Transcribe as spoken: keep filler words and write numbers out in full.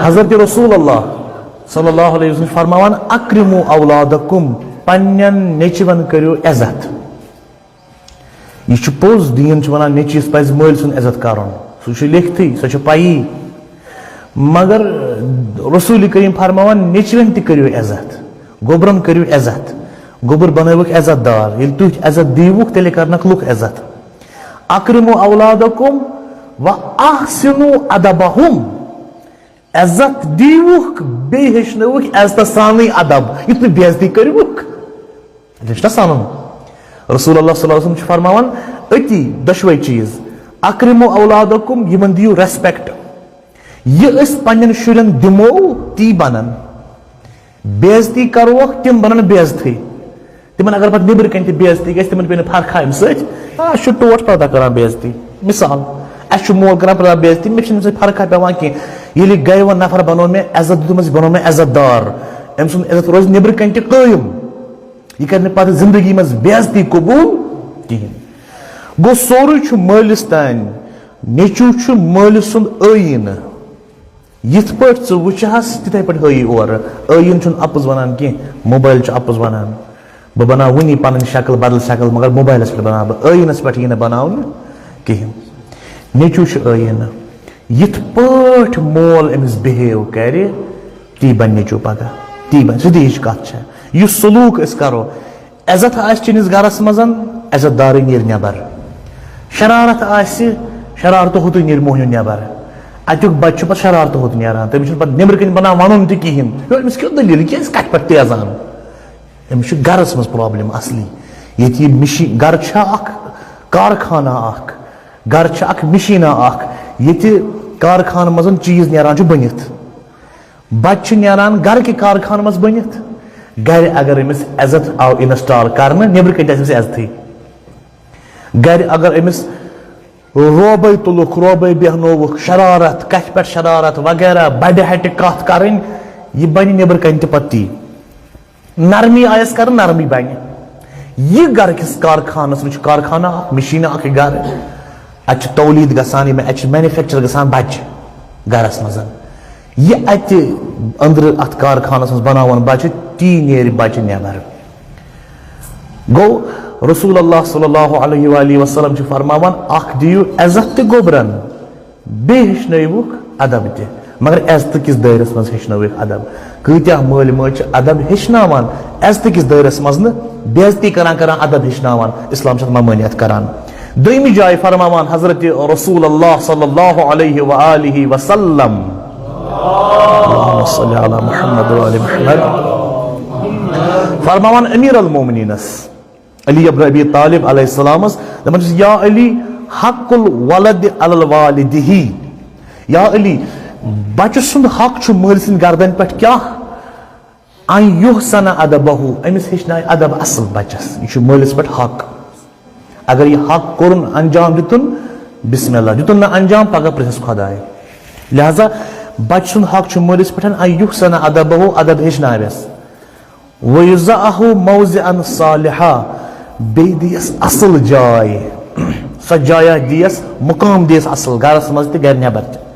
حضرت رسول اللہ صلی اللہ علیہ وسلم چھِ فرماوان، اکرموا اولادکم، پننٮ۪ن نیٚچوٮ۪ن کٔرِو عزت۔ یہِ چھُ پوٚز، دیٖن چھُ وَنان نیٚچوِس پَزِ مٲلۍ سُنٛد عزت کَرُن۔ سُہ چھُ لیکھتھٕے، سۄ چھِ پَیی۔ مگر رسول کریم فرماوان، نیٚچوٮ۪ن تہِ کٔرِو عزت، گوٚبرَن کٔرِو عزت، گوٚبُر بَنٲوِکھ عزت دار۔ ییٚلہِ تُہۍ عزت دیٖوُکھ، تیٚلہِ کَرنَکھ لُکھ عزت۔ اکرموا اولادکم و احسنوا ادبہم۔ عزت دیٖوُکھ، بیٚیہِ ہیٚچھنٲوُکھ عزتہٕ سانٕے ادب، یُتھ نہٕ بے عزتی کٔرِوُکھ۔ یہِ چھُنہ سَنُن؟ رسول اللہ صلی اللہ علیہ وسلم چھُ فرماوان، أتی دۄشوے چیٖز، اکرموا اولادکم، یِمن دِیِو respect۔ یہِ أسۍ پننٮ۪ن شُرٮ۪ن دِمو، تی بنن۔ بے عزتی کروکھ، تِم بنن بے عزتھٕے۔ تِمن اگر پتہٕ نیٚبرٕ کنہِ تہِ بے عزتی گژھِ، تِمن پیٚیہِ نہٕ فرقہ امہِ سۭتۍ۔ آ، أسۍ چھِ ٹوٹھ پتہ کران بے عزتی۔ مثال، اسہِ چھُ مول کران پتہ بے عزتی، مےٚ چھِنہٕ امہِ سۭتۍ فرقہ پٮ۪وان کینٛہہ۔ ییٚلہِ گرِ وۄنۍ نفر بنوو مےٚ عزت دیُتمُت، بنوو مےٚ عزت دار، أمۍ سُنٛد عزت روزِ نیٚبرٕ کنہِ تہِ قٲیِم۔ یہِ کرِ نہٕ پتہٕ زندگی منٛز بے عزتی قبول کِہیٖنۍ۔ گوٚو، سورُے چھُ مٲلِس تانۍ۔ نیٚچوٗ چھُ مٲلِس سُنٛد ٲیٖنہٕ۔ یِتھ پٲٹھۍ ژٕ وٕچھہَس، تِتھَے پٲٹھۍ ہٲیی اورٕ۔ ٲیٖن چھُنہٕ اَپُز وَنان کینٛہہ، موبایل چھُ اَپُز وَنان۔ بہٕ بَناوٕ وٕنی پَنٕنۍ شکل، بدل شکل، مگر موبایلَس پٮ۪ٹھ بَناوٕ بہٕ۔ ٲیٖنَس پٮ۪ٹھ یی نہٕ بَناونہٕ کِہیٖنۍ۔ نیٚچوٗ چھُ ٲیٖنہٕ۔ یِتھ پٲٹھۍ مول أمِس بِہیو کَرِ، تی بَنہِ نیٚچوٗ پَگاہ، تی بَنہِ۔ سیٚدھٕے ہِش کَتھ چھےٚ۔ یُس سلوٗک أسۍ کَرو، عزت آسہِ چٲنِس گَرَس منٛز، عزت دارٕے نیرِ نٮ۪بَر۔ شرارت آسہِ، شرارتہٕ ہوٚتُے نیرِ موہنیو نٮ۪بَر۔ اَتیُک بَچہِ چھُ پَتہٕ شرارتہٕ ہوٚت نیران، تٔمِس چھُنہٕ پَتہٕ نیٚبرٕ کَنۍ بَنان وَنُن تہِ کِہیٖنۍ۔ ہے، أمِس کیٛاہ دٔلیٖل، یہِ کیٛازِ کَتھِ پٮ۪ٹھ تیزان؟ أمِس چھُ گَرَس منٛز problem اَصلی۔ ییٚتہِ یہِ مِشیٖن، گَرٕ چھا اَکھ کارخانہ اَکھ، گَرٕ چھِ اَکھ مِشیٖنہ اَکھ، ییٚتہِ کارخانہٕ منٛز چیٖز نیران چھُ بٔنِتھ۔ بَچہِ چھِ نیران گَرٕ کہِ کارخانہٕ منٛز بٔنِتھ۔ گَرِ اگر أمِس عزت آو install کرنہٕ، نیٚبرٕ کَنہِ تہِ آسہِ أمِس عزتٕے۔ گَرِ اگر أمِس روبَے تُلُکھ، روبَے بیٚہنووُکھ، شرارت، کَتھِ پٮ۪ٹھ شرارت وغیرہ، بَڈِ ہَٹہِ کَتھ کَرٕنۍ، یہِ بَنہِ نیٚبرٕ کَنہِ تہِ پَتہٕ تی۔ نرمی آیَس کَرٕ، نرمی بَنہِ۔ یہِ گَرٕ کِس کارخانَس منٛز چھُ کارخانہ اَکھ، مِشیٖنہ اَکھ، یہِ گَرٕ۔ اَتہِ چھِ تولید گژھان، یِم اَتہِ چھِ manufacture گژھان بَچہِ گَرَس منٛز۔ یہِ اَتہِ أنٛدرٕ اَتھ کارخانَس منٛز بَناوَن بَچہِ، تی نیرِ بَچہِ نٮ۪بَر۔ گوٚو، رسول اللہ صلی اللہ علیہ وآلہ وسلم چھِ فرماوان، اَکھ دِیِو عزت تہِ گوٚبرَن، بیٚیہِ ہیٚچھنٲیوُکھ ادب تہِ، مگر عزتہٕ کِس دٲیرَس منٛز ہیٚچھنٲوِکھ ادب۔ کۭتیٛاہ مٲلۍ مٲج چھِ ادب ہیٚچھناوان، عزتہٕ کِس دٲیرَس منٛز نہٕ، بے عزتی کران کران ادب ہیٚچھناوان، اسلام چھِ اَتھ ممٲنیت کران۔ دوٚیمہِ جایہِ فرماوان حضرت رسول اللہ صلی اللہ علیہ وآلہ وسلم، اللہم صل علی محمد و آل محمد، فرماوان امیر المومنینس، علی ابن ابی طالب علیہ السلامس، دپان چھُس، یا علی، حق الولد علی الوالدہ، یا علی، بچہٕ سُنٛد حق چھُ مٲلۍ سٕنٛدِ گردن پٮ۪ٹھ کیٛاہ؟ ان یحسن ادبہ، أمِس ہیٚچھنایہِ ادب اصل بچس، یہِ چھُ مٲلِس پٮ۪ٹھ حق۔ اگر یہِ حق کوٚرُن، انجام دیُتُن، بسم اللہ، دیُتُن نہٕ انجام، پگاہ پرٛژھٮ۪س خۄداے۔ لہذا بچہٕ سُنٛد حق چھُ مٲلِس پٮ۪ٹھ ان یحسن ادبہ، ادب ہیٚچھناوٮ۪س۔ وَيُضَعَهُ مَوْضِعًا صَالِحًا، بیٚیہِ دِیَس اَصٕل جاے، سۄ جایا دِیَس، مُقام دِیَس اَصٕل، گَرَس منٛز تہِ گَرِ نٮ۪بَر تہِ۔